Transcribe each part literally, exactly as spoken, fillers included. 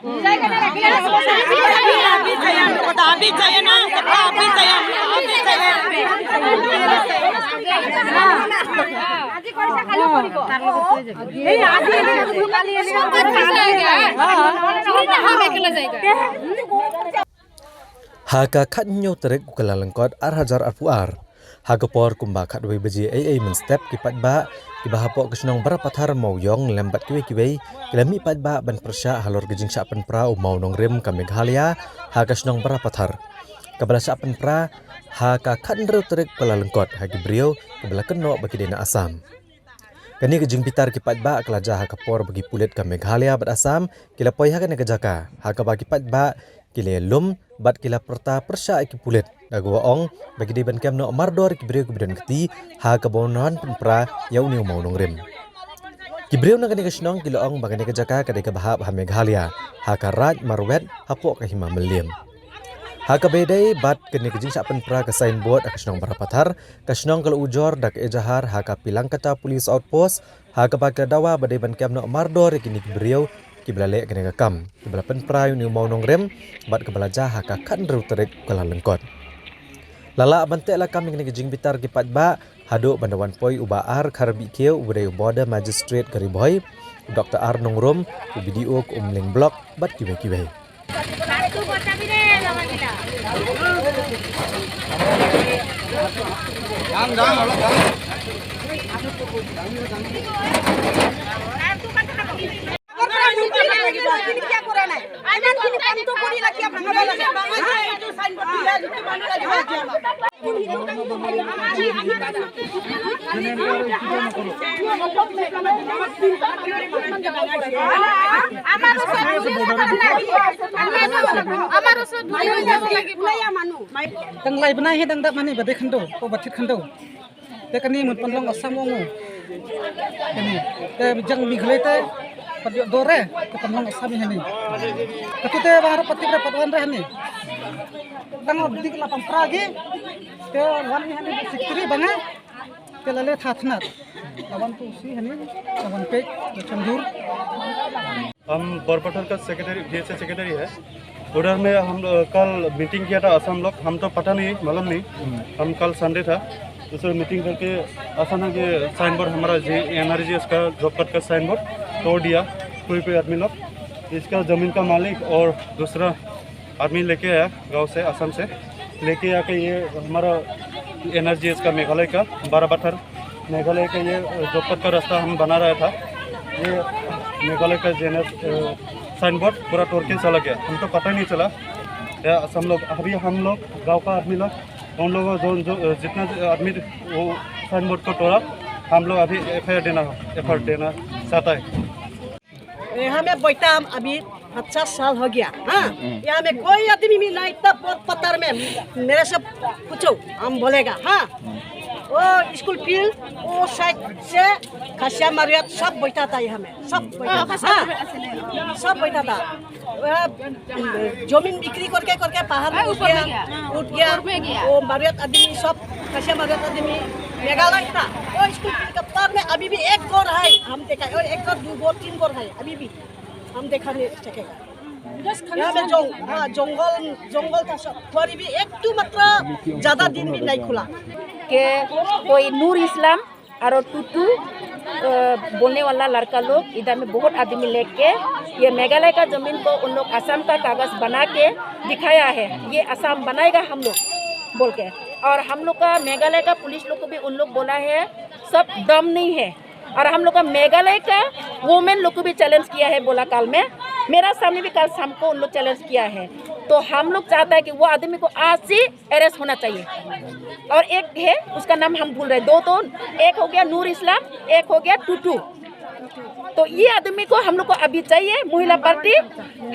Ha ka khathynñiew tarik u Kyllalyngkot ar hajar arphew ar, ha ka por kumba khatwei baje eiei mynstep, ki paidbah kiba hapoh ka shnong Barapathar, Mawïong lem bad kiwei kiwei ki la mih paidbah ban pyrshah halor ka jingshah pynpra u mawnongrim ka Meghalaya ha ka shnong Barapathar, kaba la shah pynpra ha ka khathynriew tarik u Kyllalyngkot ha ki briew kiba la kynnoh ba ki dei na Assam. Kane ka jingbitar ki paidbah ka la jia ha ka por ba ki pulit ka Meghalaya bad Assam ki la poi ha kane ka jaka, ha kaba ki paidbah ki la lum bad ki la pyrta pyrshah ïa ki pulit, da kaba ong ba ki dei ban kem noh mardor ïa ki briew kiba don kti ha kaba wan pynpra ïa une u mawnongrim. Ki briew na kane ka shnong ki la ong ba kane ka jaka ka dei kaba hap ha Meghalaya, ha ka Raid Marwet, hapoh ka Hima Mylliem. Ha kaba ïadei bad kane ka jingshah pynpra ka signboard ha ka shnong Barapathar, ka shnong ka la ujor da ka ejahar ha ka Pilangkata Police Outpost, ha kaba ki la dawa ba dei ban kem noh mardor ïa kine ki briew kiba la leh kane ka kam, kiba la pynpra ïa une u mawnongrim bad kaba la jia ha ka khathynriew tarik u Kyllalyngkot. La lah ban teh lakam ïa kane ka jingbitar ki paidbah haduh ban da wan poi u Bah R Kharbihkhiew uba dei u Border Magistrate ka Ri Bhoi, u Doctor R Nongrum, u B D O ka Umling Block bad kiwei kiwei. Tang lai bnai hi dang dap mane ba dei khyndew, ko ba thied khyndew. Te kane mut pynlong Assam ong u. Kane. Te jang Meghalaya te pat ïoh dor re, te pynlong Assam hi hani. Katu te ba harap pat tip re pat wan re hani. Tang dik la pynpra gi. Te wan hi hani secretary ba nga. Te la le tha thnat. La wan tu si hani. La wan pek, la chondur. हम बरपाथर का सेक्रेटरी, डीएसए सेक्रेटरी है। उधर में हम, अ, कल मीटिंग किया था असम लोग, हम तो पता नहीं, मालूम नहीं। हम कल संडे था, तो सर मीटिंग करके अचानक ये साइन बोर्ड हमारा जी, एनआरजीएस का जॉब कार्ड का साइन बोर्ड तोड़ दिया कोई कोई आदमी लोग। इसका ज़मीन का मालिक और दूसरा आदमी लेके आया गांव से, असम से, लेके आके ये हमारा एनआरजीएस का, मेघालय का, बारापत्थर, मेघालय का ये जॉब कार्ड का रास्ता हम बना रहा था। ये मेघालय का जेएनएस, अ, साइन बोर्ड पूरा तोड़ के चला गया, हमको पता नहीं चला। या असम लोग, अभी हम लोग गांव का आदमी लोग, उन लोगों जो, जो, अ, जितना आदमी वो साइन बोर्ड को तोड़ा, हम लोग अभी एफआईआर देना, एफआईआर देना चाहता है। यहाँ में बैठा हम अभी पचास साल हो गया, हाँ? यहाँ में कोई आदमी भी नहीं था, बहुत पत्थर में। मेरे से पूछो, हम बोलेगा, हाँ? वो स्कूल फील्ड, वो साइड से खासिया मारिया सब बैठा था यहाँ में, सब बैठा था, हाँ? सब बैठा था। वह जमीन बिक्री करके, करके पहाड़ में उठ गया, उठ गया। वो मारियत आदमी सब, खासिया मारियत आदमी मेघालय था। वो स्कूल फील्ड के पार में अभी भी एक घर है, हम देखा, और एक घर, दो घर, तीन घर है, अभी भी हम देखा नहीं सकेगा। यहाँ में जंग-, हाँ, जंगल, जंगल था सब। पर भी एक तो मात्र ज्यादा दिन भी नहीं खुला। के कोई नूर इस्लाम और टुटू, अ, बोलने वाला लड़का लोग इधर में बहुत आदमी लेके ये मेघालय का जमीन को उन लोग असम का कागज बना के दिखाया है, ये असम बनाएगा हम लोग बोल के। और हम लोग का मेघालय का पुलिस लोग को भी उन लोग बोला है, सब दम नहीं है। और हम लोग का मेघालय का वुमेन लोग को भी चैलेंज किया है बोला कल में, मेरा सामने भी कल शाम को उन लोग चैलेंज किया है। तो हम लोग चाहता है कि वो आदमी को आज ही अरेस्ट होना चाहिए। और एक है, उसका नाम हम भूल रहे, दो तो, एक हो गया नूर इस्लाम, एक हो गया टुटू। तो ये आदमी को हम लोग को अभी चाहिए, महिला पार्टी।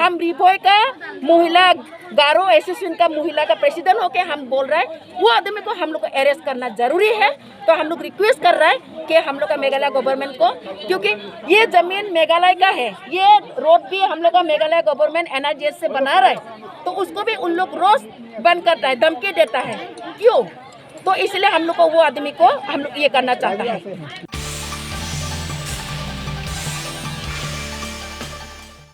हम री भोई का महिला, गारो एसोसिएशन का महिला का प्रेसिडेंट होके हम बोल रहे हैं, वो आदमी को हम लोग को अरेस्ट करना जरूरी है। तो हम लोग रिक्वेस्ट कर रहे हैं कि हम लोग का मेघालय गवर्नमेंट को, क्योंकि ये जमीन मेघालय का है, ये रोड भी हम लोग का मेघालय गवर्नमेंट एनआरजीएस से बना रहा है, तो उसको भी उन लोग रोज बंद करता है, धमकी देता है। क्यों? तो इसलिए हम लोग को वो आदमी को हम लोग ये करना चाहता है।